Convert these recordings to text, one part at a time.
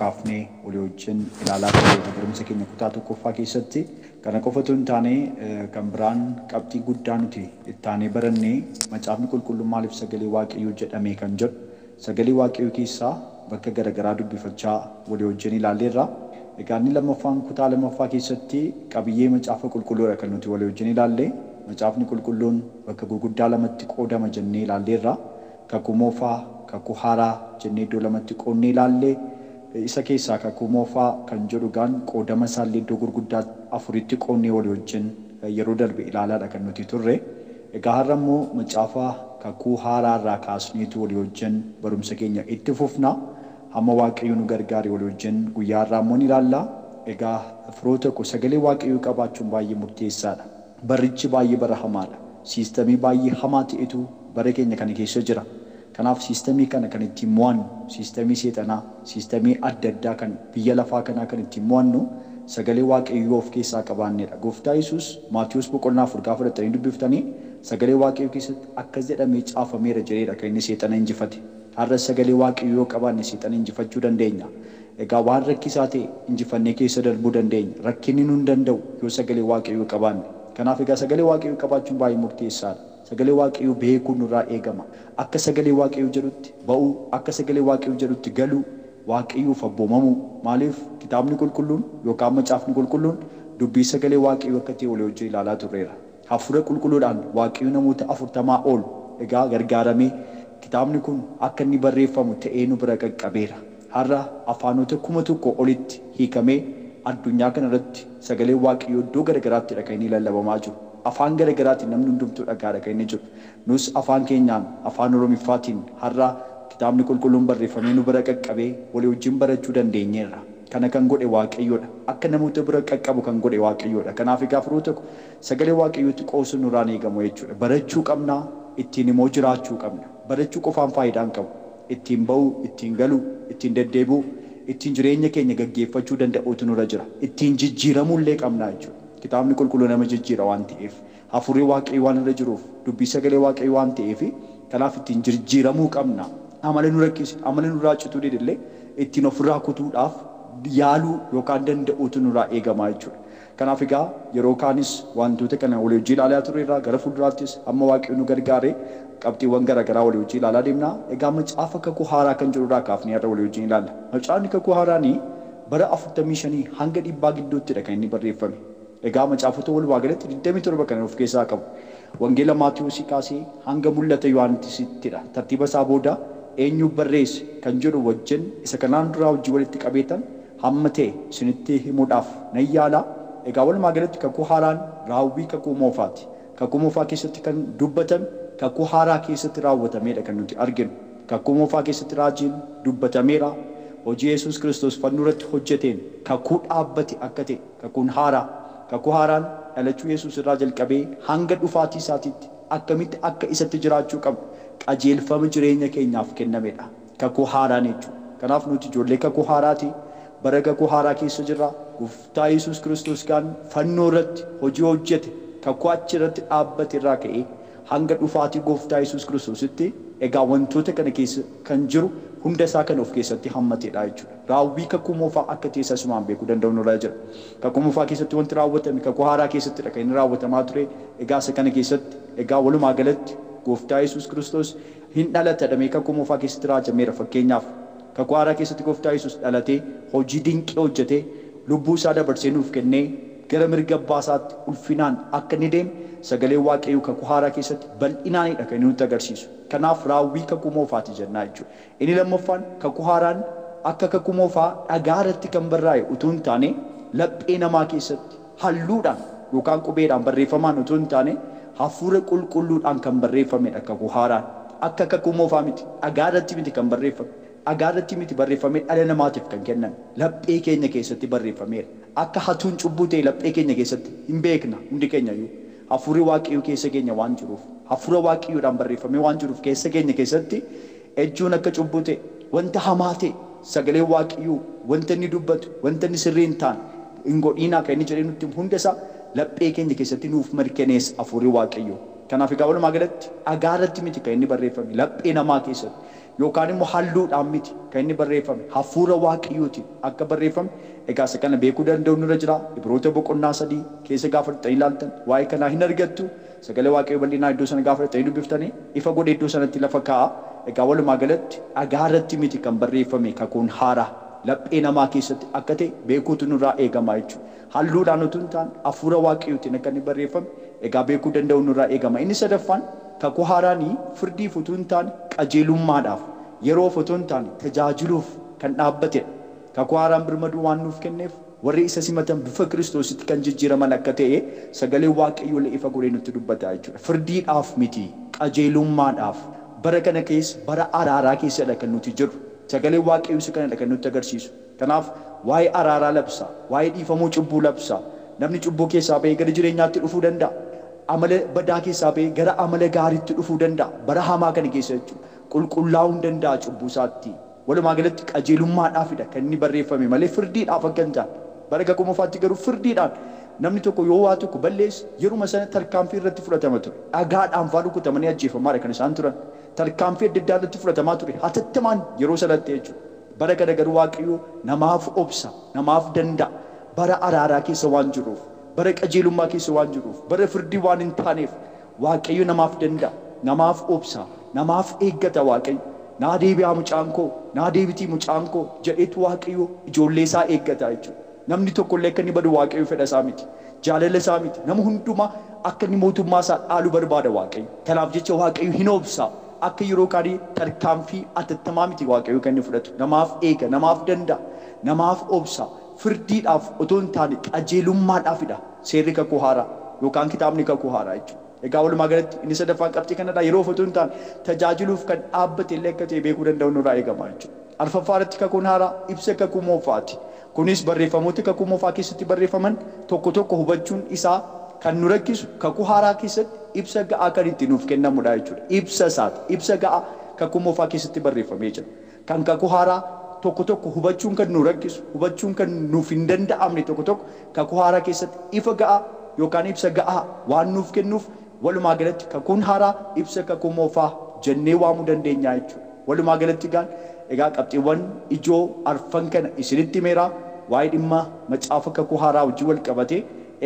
kaafnee walii wajjin ilaalaa turre barumsa keenya kutaa tokkoffaa keessatti. Kana qofatu hin taane, kan biraan qabxii guddaa nuti ittaanee barannee macaafni qulqulluun maaliif sagalee Waaqayyoo jedhame kan jedhu sagalee Waaqayyoo keessaa bakka garaagaraa dubbifachaa walii wajjin ilaalleerra. Egaa inni lammaffaan kutaa lammaffaa keessatti qabiyyee macaafa qulqulluudha kan nuti walii wajjin ilaalle. Macaafni qulqulluun bakka gurguddaa lamatti qoodama jennee ilaalleerra. Kakuu moofaa, kakuu haaraa jennee iddoo lamatti qoodnee ilaalle. Isa keessaa kakuu moofaa kan jedhu gaan qoodama isaallee iddoo gurguddaa afuritti qoodnee walii wajjin yeroo darbe ilaalaadha kan nuti turre. Egaa har'a immoo macaafa kakuu haaraa irraa kaasneetu walii wajjin barumsa keenya itti fufna. Hamma Waaqayyo nu gargaare walii wajjin guyyaa har'aa immoo ni ilaalla. Egaa firoota koo, sagalee Waaqayyoo qabaachuun baay'ee murteessaadha. Barichi baay'ee bara hamaadha. Siistamii baay'ee hamaa ta'etu bara keenya kana keessa jira. Kanaaf siistamii kana kan ittiin mo'annu, siistamii seexanaa, siistamii adda addaa kan biyya lafaa kanaa kan ittiin mo'annu sagalee Waaqayyoo of keessaa qabaannedha. Gooftaa Yesuus Maatiyuus boqonnaa 4 gaafa fudhattanii dubbiftanii sagalee Waaqayyoo keessatti akkas jedhamee caafameera jedheedha kan inni seexana injifate. Har'a sagalee Waaqayyoo yoo qabaanne seexana injifachuu dandeenya. Egaa waan rakkisaa ta'e injifannee keessa darbuu dandeenya. Rakkinni nu hin danda'u yoo sagalee Waaqayyoo qabaanne. Kanaaf egaa sagalee Waaqayyoo qabaachuun baay'ee murteessaadha. Sagalee Waaqayyoo beekuun nurraa eegama. Akka sagalee Waaqayyoo jedhutti ba'uu, akka sagalee Waaqayyoo jedhutti galuu, Waaqayyoof abboomamuu. Maaliif kitaabni qulqulluun yookaan macaafni qulqulluun dubbii sagalee Waaqayyoo akka ta'e walii wajjin ilaalaa turreera. Hafuura qulqulluudhaan Waaqayyo namoota 40 ol egaa gargaaramee kitaabni kun akka inni barreeffamu ta'ee nu bira qaqqabeera. Har'a afaanota 1000 olitti hiikamee addunyaa kana irratti sagalee Waaqayyoo iddoo garagaraatti kan inni lallabamaa jiru. Afaan garagaraatiin namni hundumtuu dhagaadha kan inni jiru. Nus afaan keenyaan, afaan Oromiffaatiin har'a kitaabni qulqulluun barreeffamee nu bira qaqqabee walii wajjin barachuu dandeenyeerra. Kana kan godhe Waaqayyoodha. Akka namoota bira qaqqabu kan godhe Waaqayyoodha. Kanaaf egaa firoota koo, sagalee Waaqayyootti qoosuun nurraan eegamu jechuudha. Barachuu qabna, ittiin immoo jiraachuu qabna. Barachuu qofaan faayidaa hin qabu. Ittiin ba'uu, ittiin galuu, ittiin deddeebi'uu, ittiin jireenya keenya gaggeeffachuu danda'uutu nurra jira. Ittiin jijjiiramuu illee qabna jechuudha. Kitaabni qulqulluu nama jijjiira waan ta'eef, hafuurri Waaqayyoo waan irra jiruuf, dubbii sagalee Waaqayyoo waan ta'eef, kanaaf ittiin jijjiiramuu qabna. Amala nu rakkise, amala nurraa cituu didillee ittiin ofirraa kutuudhaaf yaaluu yookaan danda'uutu nurraa eegama jechuudha. Kanaaf egaa yeroo kaanis wantoota kana walii wajjin ilaalaa turreerra, gara fuulduraattis hamma Waaqayyo nu gargaare qabxiiwwan garaagaraa walii wajjin ilaalaa deemna. Egaa macaafa kakuu haaraa kan jedhurraa kaafnee har'a walii wajjin ilaalla. Macaafni kakuu haaraanii bara 45 hanga 100 gidduuttidha kan inni barreeffame. Egaa macaafota walumaa galatti 27 kan of keessaa qabu. Wangeela Maatiyuusii kaasee hanga mul'ata Yohaannisittidha. Tartiiba isaa booda eenyu barreesse kan jedhu wajjin isa kanaan duraa hojii walitti qabeetan hamma ta'e isinitti himuudhaaf nan yaala. Egaa walumaa galatti kakuu haaraan raawwii kakuu moofaati. Kakuu moofaa keessatti kan dubbatame kakuu haaraa keessatti raawwatameedha kan nuti arginu. Kakuu moofaa keessatti raajiin dubbatameera. Hojii Yesuus Kiristoos fannoo irratti hojjeteen kakuu dhaabbate akka ta'e kakuun haaraa. Kakuu haaraan dhalachuu Yesuus irraa jalqabee hanga dhufaatii isaatiitti akkamitti akka isatti jiraachuu qabnu qajeelfama jireenya keenyaaf kennamedha. Kakuu haaraan jechuudha. Kanaaf nuti ijoollee kakuu haaraati. Bara kakuu haaraa keessa jirra. Gooftaa Yesuus Kiristoos kan fannoo irratti hojii hojjete kakuu achi irratti dhaabbate irraa ka'ee hanga dhufaatii Gooftaa Yesuus Kiristoositti egaa wantoota kana keessa kan jiru hunda isaa kan of keessatti hammatedha jechuudha. Raawwii kakuu moofaa akka ta'e asumaan beekuu danda'u nurra jira. Kakuu moofaa keessatti wanti raawwatame kakuu haaraa keessattidha kan inni raawwatamaa ture. Egaa isa kana keessatti egaa walumaa galatti Gooftaa Yesuus Kiristoos hin dhalata jedhamee kakuu moofaa keessatti raajameera. Fakkeenyaaf kakuu haaraa keessatti Gooftaa Yesuus dhalatee hojii dinqii hojjetee lubbuu isaa dabarsee nuuf kennee gara mirga abbaa isaatti ulfinaan akka inni deeme sagalee Waaqayyoo kakuu haaraa keessatti bal'inaanidha kan inni nutti agarsiisu. Kanaaf raawwii kakuu moofaati jennaa jechuudha. Inni lammaffaan kakuu haaraan akka kakuu moofaa dhagaa irratti kan barraa'e utuu hin taane laphee namaa keessatti halluudhaan yookaan qubeedhaan barreeffamaan utuu hin taane hafuura qulqulluudhaan kan barreeffamedha kakuu haaraan. Akka kakuu moofaa miti, dhagaa irratti miti kan barreeffame. Dhagaa irratti miti barreeffamee dhala namaatiif kan kenname. Laphee keenya keessatti barreeffameera. Akka hatuun cubbuu ta'e laphee keenya keessatti hin beekna hundi keenya iyyuu. Hafuurri Waaqayyoo keessa keenya waan jiruuf, hafuura Waaqayyoodhaan barreeffamee waan jiruuf keessa keenya keessatti ejjuun akka cubbuu ta'e, wanta hamaa ta'e, sagalee Waaqayyoo wanta inni dubbatu, wanta inni sirrii hin taane hin godhiinaa kan inni jedhee nutti hunda isaa laphee keenya keessatti nuuf mirkaneessa hafuurri Waaqayyoo. Kanaaf egaa walumaa galatti dhagaa irratti miti kan inni barreeffame laphee namaa keessatti. Yookaan immoo halluudhaan miti kan inni barreeffame. Hafuura Waaqayyootiin akka barreeffame egaa isa kana beekuu danda'u nurra jira. Ibroota boqonnaa 3 keessa gaafa dhaqxanii ilaaltan waa'ee kanaa hin argattu. Sagalee Waaqayyoo bal'inaa iddoo sana gaafa dhaqxanii dubbiftanii ifa godhe iddoo sanatti lafa kaa'a. Egaa walumaa galatti dhagaa irratti miti kan barreeffame kakuun haaraa laphee namaa keessatti akka ta'e beekuutu nurraa eegama jechuudha. Halluudhaan utuu hin taane hafuura Waaqayyootiin akka inni barreeffame egaa beekuu danda'u nurraa eegama. Inni sadaffaan kakuu haaraanii firdiif utuu hin taane qajeelummaadhaaf, yeroof utuu hin taane tajaajiluuf kan dhaabbatedha. Kakuu haaraan birmaduu waan nuuf kenneef warri isa simatan bifa Kiristoositti kan jijjiiraman akka ta'e sagalee Waaqayyoo ifa godhee nutti dubbata jechuudha. Firdiidhaaf miti, qajeelummaadhaaf. Bara kana keessa bara araaraa keessadha kan nuti jirru. Sagalee Waaqayyoo isa kanadha kan nutti agarsiisu. Kanaaf waa'ee araaraa labsa, waa'ee dhiifamuu cubbuu labsa. Namni cubbuu keessaa ba'ee gara jireenyaatti dhufuu danda'a. Amala badaa keessaa ba'ee gara amala gaariitti dhufuu danda'a. Bara hamaa kana keessa jechuudha. Qulqullaa'uu hin danda'a cubbuu isaatti. Walumaa galatti qajeelummaadhaafidha kan inni barreeffame malee firdiidhaaf akka hin taane. Bara kakuu moofaatti garuu firdiidhaan namni tokko yoo waa tokko balleesse yeruma sana tarkaanfii irratti fudhatama ture. Dhagaadhaan faa rukutamanii ajjeefamaadha kan isaan turan. Tarkaanfii adda addaa irratti fudhatamaa ture. Hatattamaan yeroo sanatti jechuudha. Bara kana garuu Waaqayyo namaaf obsa, namaaf danda'a. Bara araaraa keessa waan jiruuf, bara qajeelummaa keessa waan jiruuf, bara firdii waan hin taaneef Waaqayyo namaaf danda'a, namaaf obsa, namaaf eeggata Waaqayyo. Naa deebi'aa mucaan koo, naa deebitii mucaan koo jedheetu Waaqayyo ijoollee isaa eeggata jechuudha. Namni tokkollee akka inni badu Waaqayyo fedha isaa miti. Jaalala isaa miti. Nama hundumaa akka inni mootummaa isaa dhaalu barbaada Waaqayyo. Kanaaf jecha Waaqayyo hin obsa. Akka yeroo kaanii tarkaanfii atattamaa miti Waaqayyo kan inni fudhatu. Namaaf eega, namaaf danda'a, namaaf obsa. Firdiidhaaf otoo hin taane qajeelummaadhaafidha seerri kakuu haaraa yookaan kitaabni kakuu haaraa jechuudha. Egaa walumaa galatti inni sadaffaan qabxii kanadha. Yeroo otoo hin taane tajaajiluuf kan dhaabbate illee akka ta'e beekuu danda'u nurraa eegama jechuudha. Arfaffaa irratti kakuun haaraa ibsa kakuu moofaati. Kunis barreeffamoota kakuu moofaa keessatti barreeffaman tokko tokko hubachuun isaa kan nu rakkisu kakuu haaraa keessatti ibsa ga'aa kan itti nuuf kennamudha jechuudha. Ibsa isaati. Ibsa ga'aa kakuu moofaa keessatti barreeffamee jira. Kan kakuu haaraa tokko tokko hubachuun kan nu rakkisu, hubachuun kan nuuf hin danda'amne tokko tokko kakuu haaraa keessatti ifa ga'aa yookaan ibsa ga'aa waan nuuf kennuuf walumaa galatti kakuun haaraa ibsa kakuu moofaa jennee waamuu dandeenya jechuudha. Walumaa galatti egaa qabxiiwwan ijoo arfan kana isinitti himeera. Waa'ee dhimma macaafa kakuu haaraa wajjin wal qabatee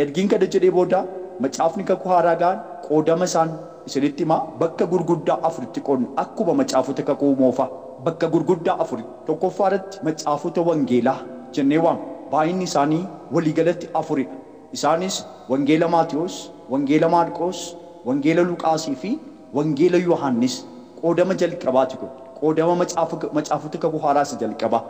ergiin kana jedhee booda macaafni kakuu haaraa gaan qoodama isaan isinitti himaa. Bakka gurguddaa afuritti qoodna akkuma macaafota kakuu moofaa. Bakka gurguddaa afuritti. Tokkoffaa irratti macaafota wangeelaa jennee waamna. Baay'inni isaanii waliigalatti afuridha. Isaanis wangeela Maatiyos, wangeela Maarqos, wangeela Luqaasii fi wangeela Yohaannis. Qoodama jalqabaati kun. Qoodama macaafota kakuu haaraa isa jalqabaa.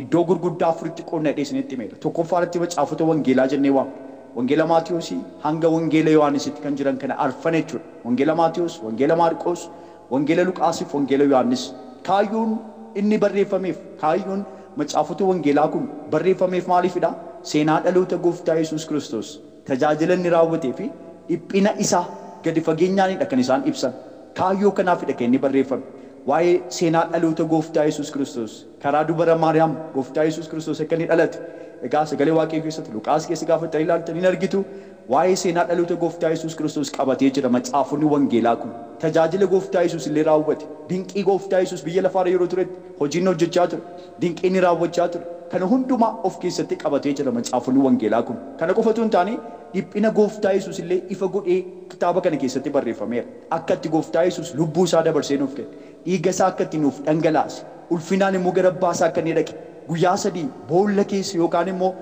Iddoo gurguddaa afuritti qoodna jedhee isinitti himeera. Tokkoffaa irratti macaafota wangeelaa jennee waamna. Wangeela Maatiyosii hanga wangeela Yohaannisitti kan jiran kana arfan jechuudha. Wangeela Maatiyos, wangeela Maarqos, wangeela Luqaasii fi wangeela Yohaannis. Kaayyoon inni barreeffameef, kaayyoon macaafota wangeelaa kun barreeffameef maaliifidha? Seenaa dhaloota gooftaa Yesuus Kiristoos, tajaajila inni raawwatee fi dhiphina isaa gadi fageenyaanidha kan isaan ibsan. Kaayyoo kanaafidha kan inni barreeffame. Waa'ee seenaa dhaloota gooftaa Yesuus Kiristoos karaa dubara Maariyaam gooftaa Yesuus Kiristoos akka inni dhalate egaa sagalee Waaqayyoo keessatti Luqaas keessa gaafa ilaaltan hin argitu. Waa'ee seenaa dhaloota gooftaa Yesuus Kiristoos qabatee jira macaafonni wangeelaa kun. Tajaajila gooftaa Yesuus illee raawwate. Dinqii gooftaa Yesuus biyya lafaarra yeroo turetti hojiin hojjechaa ture. Dinqii inni raawwachaa ture. Kana hundumaa of keessatti qabatee jira macaafonni wangeelaa kun. Kana qofatu hin taane dhiphina gooftaa Yesuus illee ifa godhee kitaaba kana keessatti barreeffameera. Akka itti gooftaa Yesuus lubbuu isaa dabarsee nuuf kenne. Dhiiga isaa akka itti nuuf dhangalaase. Ulfinaan immoo gara abbaa isaa akka inni dhaqe. Guyyaa sadii boolla keessa yookaan immoo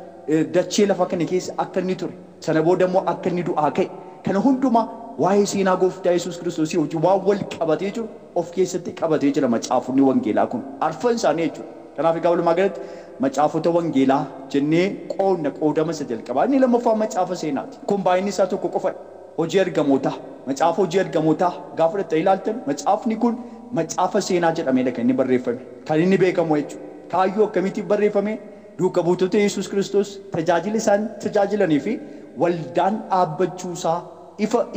dachee lafa kana keessa akka inni ture. Sana booda immoo akka inni du'aa ka'e. Kana hundumaa waa'ee seenaa gooftaa Yesuus Kiristoosii hojii waan wal qabatee jiru of keessatti qabatee jira macaafonni wangeelaa kun. Arfan isaanii jechuudha. Kanaaf egaa walumaa galatti macaafota wangeelaa jennee qoodna qoodama isa jalqabaa. Inni lammaffaan macaafa seenaati. Kun baay'inni isaa tokko qofadha. Hojii ergamootaa. Macaafa hojii ergamootaa gaafa fudhattanii ilaaltan macaafni kun macaafa seenaa jedhameedha kan inni barreeffame. Kan inni beekamu jechuudha. Kaayyoo akkamiitiin barreeffame? Duuka buutota Yesuus Kiristoos tajaajila isaan tajaajilanii fi waldaan dhaabbachuu isaa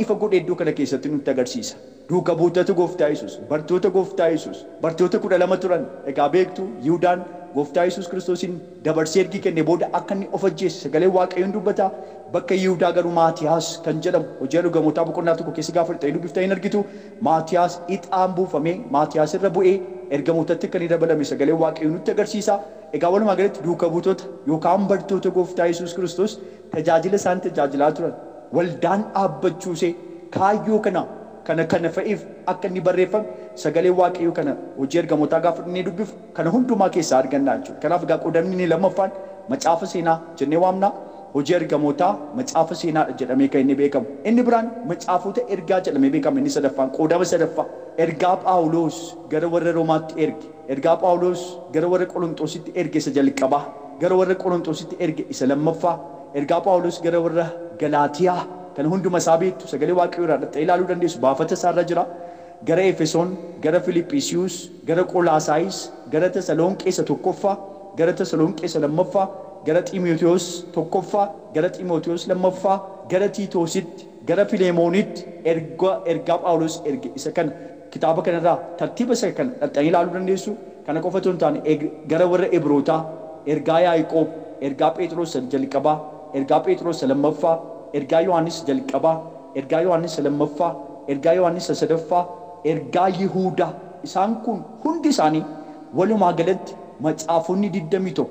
ifa godhee iddoo kana keessatti nutti agarsiisa. Duuka buutota gooftaa Yesuus, bartoota gooftaa Yesuus, bartoota 12 turan. Egaa beektu Yihuudaan gooftaa Yesuus Kiristoosiin dabarsee ergi kenne booda akka inni of ajjeese sagalee Waaqayyoon dubbata. Bakka Yihuudaa garuu Maatiyaas kan jedhamu hojii ergamootaa boqonnaa 1 keessa gaafa fudhattanii dubbiftan hin argitu. Maatiyaas ixaan buufamee Maatiyaas irra bu'ee ergamootatti akka inni dabalame sagalee Waaqayyoo nutti agarsiisa. Egaa walumaa galatti duuka buutota yookaan bartoota Gooftaa Yesuus Kiristoos tajaajila isaan tajaajilaa turan, waldaan dhaabbachuusee kaayyoo kana fa'iif akka inni barreeffame sagalee Waaqayyoo kana hojii ergamootaa gaafa inni dubbifu kana hundumaa keessaa arganna jechuudha. Kanaaf egaa qoodamni inni lammaffaan macaafa seenaa jennee waamna. Hojii ergamootaa macaafa seenaadha jedhamee kan inni beekamu. Inni biraan macaafota ergaa jedhamee beekama. Inni sadaffaan qoodama sadaffaa ergaa Phaawulos gara warra Roomaatti erge, ergaa Phaawulos gara warra Qorontoositti erge isa jalqabaa, gara warra Qorontoositti erge isa lammaffaa, ergaa Phaawulos gara warra Galaatiyaa kan hunduma isaa beektu sagalee Waaqayyoo irraa dhaxxee ilaaluu dandeessu, baafata isaarra jira. Gara Efesoon, gara Filiphisiiyus, gara Qolaasaayis, gara Tasalonqee isa tokkoffaa, gara Tasalonqee isa lammaffaa, gara Xiimotewos tokkoffaa, gara Xiimotewos lammaffaa, gara Tiitoositti, gara Fileemoonitti ergaa Phaawulos erge isa kana kitaaba kanarraa tartiiba isa kana dhaxxanii ilaaluu dandeessu. Kana qofa otoo hin taane gara warra Ibrootaa, ergaa Yaaqoob, ergaa Phexros jalqabaa, ergaa Phexros lammaffaa, ergaa Yohaannis jalqabaa, ergaa Yohaannis lammaffaa, ergaa Yohaannis sadaffaa, ergaa Yihuudaa. Isaan kun hundi isaanii walumaa galatti macaafonni 21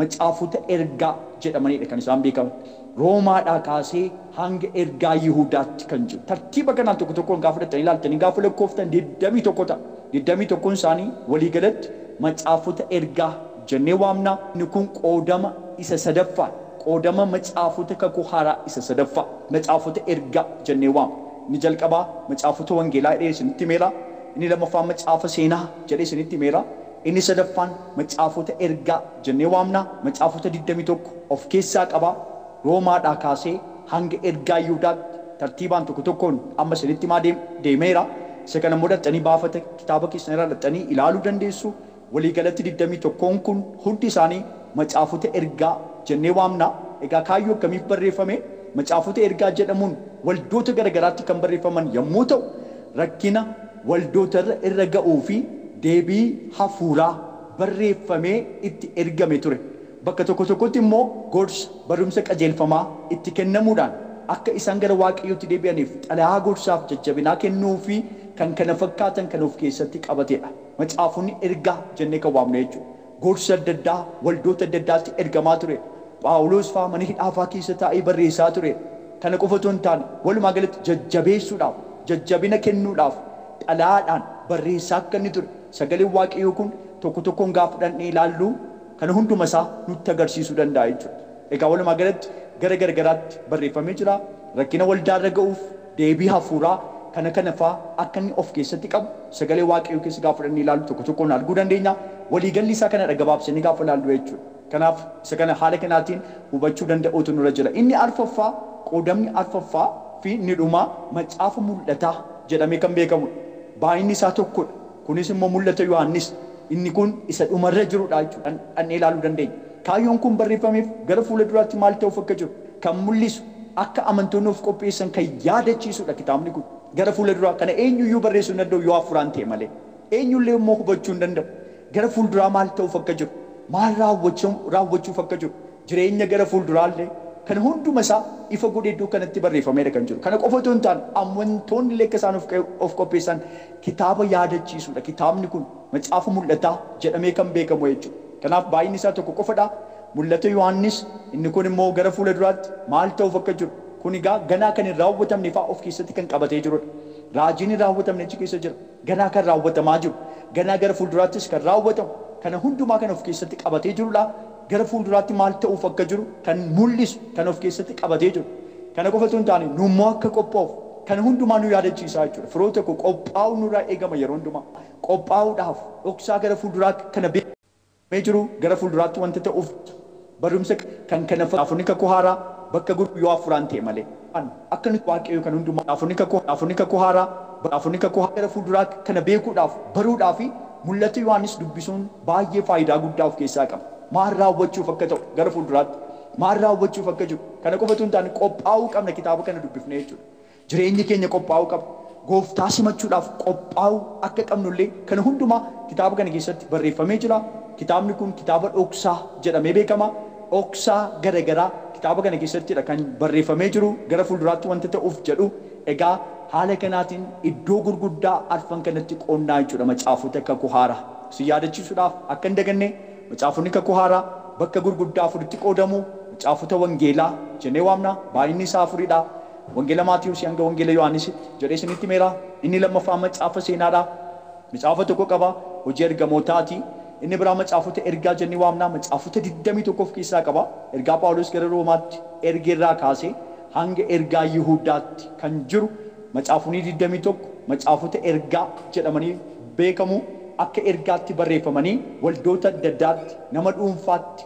macaafota ergaa jedhamanidha kan isaan beekaman. Roomaadhaa kaasee hanga ergaa Yihuudaatti kan jiru. Tartiiba kanaan tokko tokkoon gaafa fudhatanii ilaaltanii gaafa lakkooftan 21 ta'a. 21 isaanii walii galatti macaafota ergaa jennee waamna. Inni kun qoodama isa sadaffaa, qoodama macaafota kakuu haaraa isa sadaffaa, macaafota ergaa jennee waamna. Inni jalqabaa macaafota wangeelaa jedhee isinitti himeera. Inni lammaffaan macaafa seenaa jedhee isinitti himeera. Inni sadaffaan macaafota ergaa jennee waamna. Macaafota 21 of keessaa qaba. Roomaadhaa kaasee hanga ergaa Yihuudaatti tartiibaan tokko tokkoon amma isinitti himaa deemeera. Isa kana immoo dhaxxanii baafata kitaaba keessan irraa dhaxxanii ilaaluu dandeessu. Walii galatti 21 kun hundi isaanii macaafota ergaa jennee waamna. Egaa kaayyoo akkamiif barreeffame? Macaafota ergaa jedhamuun waldoota garagaraatti kan barreeffaman yommuu ta'u, rakkina waldoota irra ga'uu fi deebii hafuuraa barreeffamee itti ergame ture. Bakka tokko tokkotti immoo gorsa barumsa qajeelfamaa itti kennamuudhaan akka isaan gara Waaqayyootti deebi'aniif xalayaa gorsaaf jajjabinaa kennuu fi kan kana fakkaatan kan of keessatti qabatedha. Macaafonni ergaa jennee kan waamnu jechuudha. Gorsa adda addaa waldoota adda addaatti ergamaa ture. Phaawulos fa'aa mana hidhaa fa'aa keessa taa'ee barreessaa ture. Kana qofa otoo hin taane walumaa galatti jajjabeessuudhaaf, jajjabina kennuudhaaf xalayaadhaan barreessaa akka inni ture. Sagaleen Waaqayyoo kun tokko tokkoon gaafa fudhannee ilaallu kana hunduma isaa nutti agarsiisuu danda'a jechuudha. Egaa walumaa galatti gara garagaraatti barreeffamee jira. Rakkina waldaarra ga'uuf deebii hafuuraa kana kana fa'aa akka inni of keessatti qabu sagalee Waaqayyoo keessa gaafa fudhannee ilaallu tokko tokkoon arguu dandeenya. Waliigalli isaa kanadha gabaabsanii gaafa ilaallu jechuudha. Kanaaf isa kana haala kanaatiin hubachuu danda'uutu nurra jira. Inni arfaffaa, qoodamni arfaffaa fi inni dhumaa macaafa mul'ataa jedhamee kan beekamudha. Baay'inni isaa tokkodha. Kunis immoo mul'ata Yohaannis. Inni kun isa dhumarra jirudha jechuudha. Dhannee ilaaluu dandeenya. Kaayyoon kun barreeffameef gara fuula duraatti maal ta'uuf akka jiru kan mul'isu, akka amantoonni of qopheessan kan yaadachiisudha kitaabni kun. Gara fuula duraa kana eenyuyyuu barreessuu hin danda'u yoo hafuuraan ta'e malee. Eenyullee immoo hubachuu hin danda'u. Gara fuulduraa maal ta'uuf akka jiru, maal raawwachuuf akka jiru, jireenya gara fuulduraallee kan hunduma isaa ifa godhee iddoo kanatti barreeffameedha kan jiru. Kana qofa otoo hin taane amantoonni illee akka isaan of qopheessan kitaaba yaadachiisudha. Kitaabni kun macaafa mul'ataa jedhamee kan beekamu jechuudha. Kanaaf baay'inni isaa tokko qofadha. Mul'ata Yohaannis inni kun immoo gara fuula duraatti maal ta'uuf akka jiru kun egaa ganaa kan hin raawwatamne fa'aa of keessatti kan qabatee jirudha. Raajiin hin raawwatamne achi keessa jira. Ganaa kan raawwatamaa jiru, ganaa gara fuulduraattis kan raawwatamu kana hundumaa kan of keessatti qabatee jirudha. Gara fuulduraatti maal ta'uuf akka jiru kan mul'isu kan of keessatti qabatee jiru. Kana qofa otoo hin taane nu immoo akka qophaa'uuf kana hundumaa nu yaadachiisaa jechuudha. Firoota koo qophaa'uu nurraa eegama yeroo hundumaa. Qophaa'uudhaaf dhoksaa gara fuulduraa kana beekamee jiru gara fuulduraatti wanta ta'uuf barumsa kan kana macaafonni kakuu haaraa bakka gurguru yoo hafuuraan ta'e malee. Akka nuti Waaqayyoo kan hundumaa macaafonni kakuu haaraa macaafonni kakuu gara fuulduraa kana beekuudhaaf baruudhaaf fi mul'ata Yohaannis dubbisuun baay'ee faayidaa guddaa of keessaa qaba. Maal raawwachuuf akka ta'u gara fuulduraatti, maal raawwachuuf akka jiru kana qofa otoo hin taane qophaa'uu qabna kitaaba kana dubbifnee jechuudha. Jireenyi keenya qophaa'uu qaba. Gooftaa simachuudhaaf qophaa'uu akka qabnullee kana hundumaa kitaaba kana keessatti barreeffamee jira. Kitaabni kun kitaaba dhoksaa jedhamee beekama. Dhoksaa garagaraa kitaaba kana keessattidha kan barreeffamee jiru gara fuulduraatti wanta ta'uuf jedhu. Egaa haala kanaatiin iddoo gurguddaa arfan kanatti qoonnaa jechuudha macaafota kakuu haaraa. Si yaadachiisuudhaaf akka hin daganne macaafonni kakuu haaraa bakka gurguddaa afuritti qoodamu. Macaafota wangeelaa jennee waamna. Baay'inni isaa afuridha. Wangeela Maatiyuus hanga Wangeela Yohaannisitti jedhee isinitti himeera. Inni lammaffaa macaafa seenaadha. Macaafa tokko qaba, hojii ergamootaati. Inni biraa macaafota ergaa jennee waamna. Macaafota 21 of keessaa qaba. Ergaa Phaawulos gara Roomaatti ergeerraa kaasee hanga ergaa Yihudaatti kan jiru macaafonni 21 macaafota ergaa jedhamanii beekamu. Akka ergaatti barreeffamanii waldoota adda addaatti nama dhuunfaatti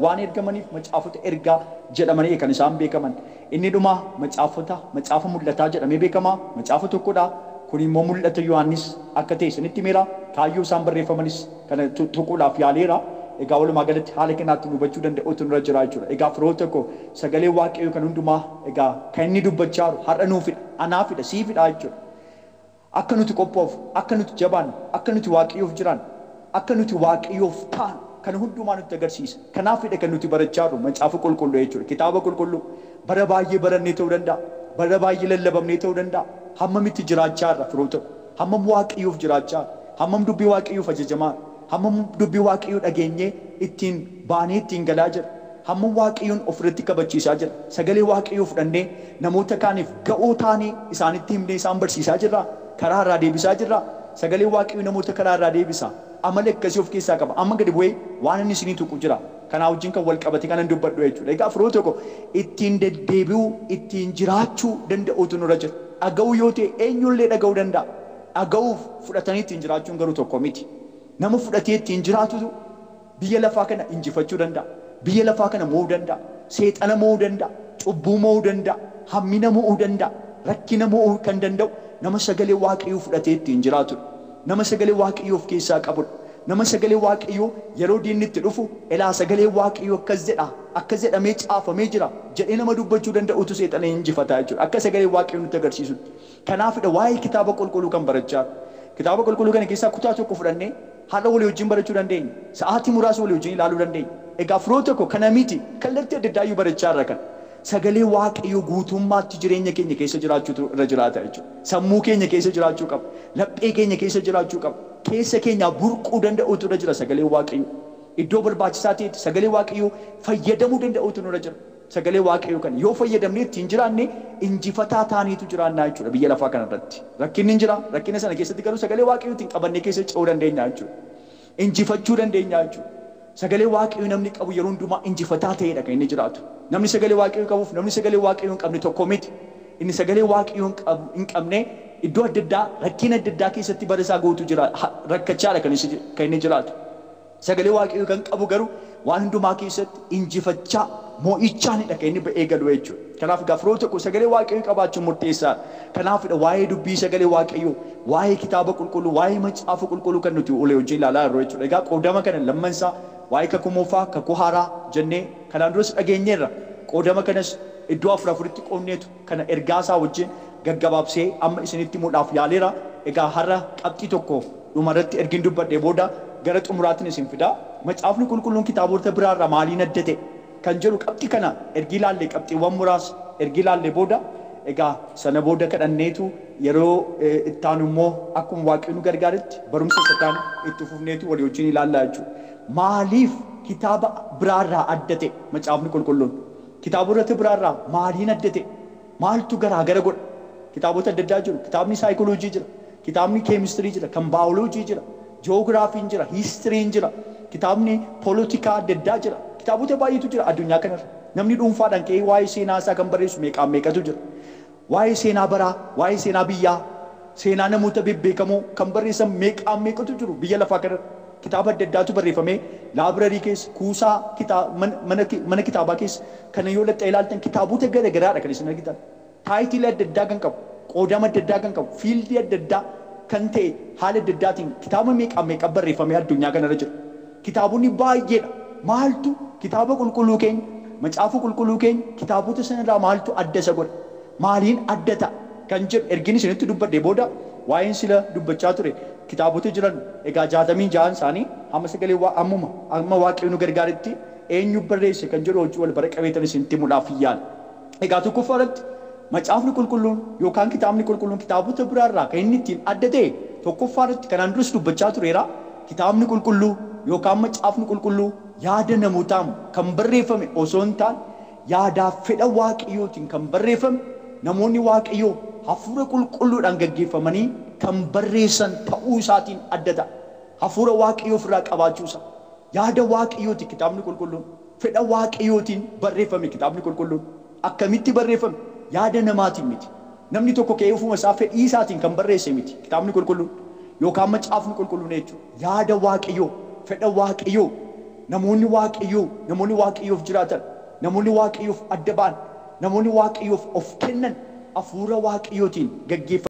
waan ergamaniif macaafota ergaa jedhamanii kan isaan beekaman. Inni dhuma macaafota macaafa mul'ataa jedhamee beekama. Macaafa tokkodha. Kun immoo mul'ata Yohaannis akka ta'e isinitti himeera. Kaayyoo isaan barreeffamanis kana tuquudhaaf yaaleera. Egaa walumaa galatti haala kanaatti hubachuu danda'utu nurra jira jechuudha. Egaa firoota koo, sagalee Waaqayyoo kan hundumaa egaa kan inni dubbachaa jiru har'a nuufidha, anaafidha, siifidha jechuudha. Akka nuti qophoofu, akka nuti jabaannu, akka nuti Waaqayyoof jiraan, akka nuti Waaqayyoof taanu kan hundumaa nutti agarsiisa. Kanaafidha kan nuti barachaa jirru macaafa qulqulluu jechuudha. Kitaaba qulqulluu bara baay'ee barannee ta'uu danda'a. Bara baay'ee lallabamnee ta'uu danda'a. Hammamitti jiraachaa jirra firoota koo? Hammam Waaqayyoof jiraachaa jirra? Hammam dubbii Waaqayyoof ajajamaa jirra? Hammam dubbii Waaqayyoo dhageenyee ittiin baanee ittiin galaa jirra? Hammam Waaqayyoon ofirratti kabachiisaa jirra? Sagalee Waaqayyoo fudhannee namoota kaaniif ga'oo taanee isaanitti himnee isaan barsiisaa jirra? Karaa irraa deebisaa jirra? Sagalee Waaqayyoo namoota karaa irraa deebisa. Amala akkasii of keessaa qaba. Amma gadi bu'ee waan inni isinii tuqu jira. Kanaa wajjin kan wal qabate kanan dubbadhu jechuudha. Egaa firoota koo, ittiin deddeebi'uu, ittiin jiraachuu danda'uutu nurra jira. Dhaga'uu yoo ta'e eenyullee dhaga'uu danda'a. Dhaga'uuf fudhatanii ittiin jiraachuun garuu tokko miti. Nama fudhatee ittiin jiraatutu biyya lafaa kana injifachuu danda'a. Biyya lafaa kana mo'uu danda'a. Seexana mo'uu danda'a. Cubbuu mo'uu danda'a. Hammina mo'uu danda'a. Rakkina mo'uu kan danda'u nama sagalee Waaqayyoo fudhatee ittiin jiraatudha. Nama sagalee Waaqayyoo of keessaa qabudha. Nama sagalee Waaqayyoo yeroo diinni itti dhufu elaa sagalee Waaqayyoo akkas jedha, akkas jedhamee caafamee jira jedhee nama dubbachuu danda'utu seexana injifataa jechuudha. Akka sagalee Waaqayyoo nutti agarsiisutti. Kanaafidha waa'ee kitaaba qulqulluu kan barachaa. Kitaaba qulqulluu kana keessaa kutaa tokko fudhannee har'a walii wajjin barachuu dandeenya. Sa'aatii muraasa walii wajjin ilaaluu dandeenya. Egaa firoota koo, kana miti, kallattii adda addaayyuu barachaa irra kana. Sagalee Waaqayyoo guutummaatti jireenya keenya keessa jiraachuutu irra jiraata jechuudha. Sammuu keenya keessa jiraachuu qaba. Laphee keenya keessa jiraachuu qaba. Keessa keenyaa burquu danda'uutu irra jira sagalee Waaqayyoo. Iddoo barbaachisaa ta'etti sagalee Waaqayyoo fayyadamuu danda'uutu nurra jira. Sagalee Waaqayyoo kana yoo fayyadamnee ittiin jiraanne injifataa taaniitu jiraannaa jechuudha biyya lafaa kanarratti. Rakkinni hin jira. Rakkina sana keessatti garuu sagalee Waaqayyootiin qabannee keessa ce'uu dandeenya jechuudha. Injifachuu dandeenya jechuudha. Sagalee Waaqayyoo namni qabu yeroo hundumaa injifataa ta'edha kan inni jiraatu. Namni sagalee Waaqayyoo qabuuf namni sagalee Waaqayyoo hin qabne tokko miti. Inni sagalee Waaqayyoo hin qabne iddoo adda addaa rakkina adda addaa keessatti bara isaa guutuu jira, rakkachaadha kan inni jiraatu. Sagalee Waaqayyoo kan qabu garuu waan hundumaa keessatti injifachaa mo'ichaanidha kan inni ba'ee galu jechuudha. Kanaaf egaa firoota koo, sagalee Waaqayyoo qabaachuun murteessaadha. Kanaafidha waa'ee dubbii sagalee Waaqayyoo, waa'ee kitaaba qulqulluu, waa'ee macaafa qulqulluu kan nuti olee hojii ilaalaa jirru jechuudha. Egaa qoodama kana lammansaa waa'ee kakuu moofaa, kakuu haaraa jennee kanaan duras dhageenyeerra. Qoodama kanas iddoo afur afuritti qoodneetu kana ergaa isaa wajjin gaggabaabsee amma isinitti himuudhaaf yaaleera. Egaa har'a qabxii tokko dhumarratti ergin dubbadhee booda gara xumuraatiin isin fida. Macaafni qulqulluun kitaabota biraarraa maaliin adda ta'e kan jedhu qabxii kana ergi ilaallee, qabxiiwwan muraasa ergi ilaallee booda, egaa sana booda kadhanneetu yeroo ittaanu immoo akkuma Waaqayyo nu gargaaretti barumsa isa kaan itti fufneetu walii wajjin ilaallaa jechuudha. Maaliif kitaaba biraarraa adda ta'e macaafni qulqulluun? Kitaabota biraarraa maaliin adda ta'e? Maaltu garaa gara godha? Kitaabota adda addaa jiru. Kitaabni saayikooloojii jira. Kitaabni keemistirii jira. Kan baayoloojii jira. Ji'oogiraafiin jira. Hiistiriin jira. Kitaabni poolitikaa adda addaa jira. Kitaabota baay'eetu jira addunyaa kanarra. Namni dhuunfaadhaan ka'ee waa'ee seenaa isaa kan barreessu meeqaan meeqatu jira. Waa'ee seenaa baraa, waa'ee seenaa biyyaa, seenaa namoota bebbeekamoo kan barreessan meeqaan meeqatu jiru biyya lafaa kanarra. Kitaaba adda addaatu barreeffamee laabrarii keessa, kuusaa mana kitaabaa keessa kana yoo laxxa ilaaltan kitaabota gara garaadha kan isin argitan. Taayitilii adda addaa kan qabu, qoodama adda addaa kan qabu, fiildii adda addaa kan ta'e haala adda addaatiin kitaaba meeqaan meeqaan barreeffamee addunyaa kanarra jira. Kitaabonni baay'eedha. Maaltu kitaaba qulqulluu keenya, macaafa qulqulluu keenya kitaabota sanarraa maaltu adda isa godha? Maaliin adda ta'a? Kan jedhu ergin isinitti dubbadhee booda waa'een sila dubbachaa ture kitaabota jiran egaa 66 isaanii hamma sagalee ammuma amma Waaqayyo nu gargaaretti eenyu barreesse kan jedhu hojii wal bara qabeetan isinitti himuudhaaf yaala. Egaa tokkoffaa irratti macaafni qulqulluun yookaan kitaabni qulqulluun kitaabota biraarraa kan inni ittiin adda ta'e tokkoffaa irratti kanaan duras dubbachaa tureera. Kitaabni qulqulluu yookaan macaafni qulqulluu yaada namootaan kan barreeffame osoo hin taane yaadaaf fedha Waaqayyootiin kan barreeffame, namoonni Waaqayyoo hafuura qulqulluudhaan gaggeeffamanii kan barreessan ta'uu isaatiin adda ta'a. Hafuura Waaqayyoo ofirraa qabaachuu isaa. Yaada Waaqayyooti kitaabni qulqulluun. Fedha Waaqayyootiin barreeffame kitaabni qulqulluun. Akkamitti barreeffame? Yaada namaatiin miti. Namni tokko ka'ee ofuma isaa fedhii isaatiin kan barreesse miti kitaabni qulqulluun. Yookaan macaafni qulqulluun jechuudha. Yaada Waaqayyoo, fedha Waaqayyoo, namoonni Waaqayyoo, namoonni Waaqayyoof jiraatan, namoonni Waaqayyoof adda ba'an, namoonni Waaqayyoof of kennan hafuura Waaqayyootiin gaggeeffamu.